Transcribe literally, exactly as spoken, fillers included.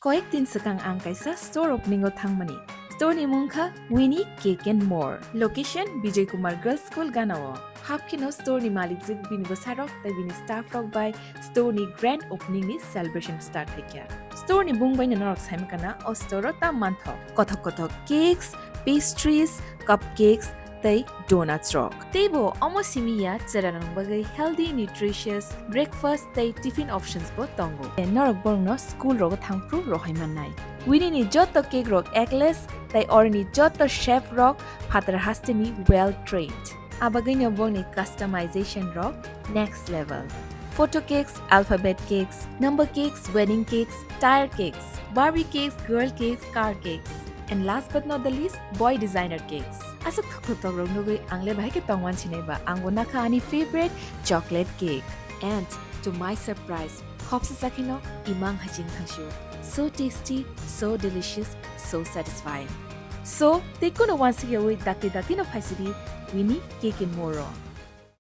Koyek din swkang ang kaisa store opening o thangmani. Store ni mung kha Winnie Cake and More. Location Bijoy Kumar Girls School ganao. Hap kheno store ni malik jwk bini bwsarok tei bini staff rok bai store ni grand opening ni celebration start khaikha. Store ni bung bai no norok saimwkana o store o tam manthok. Kothok kothok cakes, pastries, cupcakes, tei donuts rok. Teibo omo simi ya chwrairokni bagwi healthy, nutritious breakfast tei tiffin options bo tongo. Norok borokno school rogo thangphru rohoi mannai. Winnie ni joto cake rok eggless tei oroni joto chef rok phatar hasteni well trained. Abagwino bongni customization rok next level. Photo cakes, alphabet cakes, number cakes, wedding cakes, tire cakes, Barbie cakes, girl cakes, car cakes, and last but not the least, boy designer cakes. Aswk thok thok rok nugwi ang le bahai khe tongman sinai ba, ang bo nakha ani favorite chocolate cake. And to my surprise, khopsa chakheno imang haching thangsu. So tasty, so delicious, so satisfying. So, tei kono wansuk yawi dakti dakti no phaisidi Winnie Cake and More o.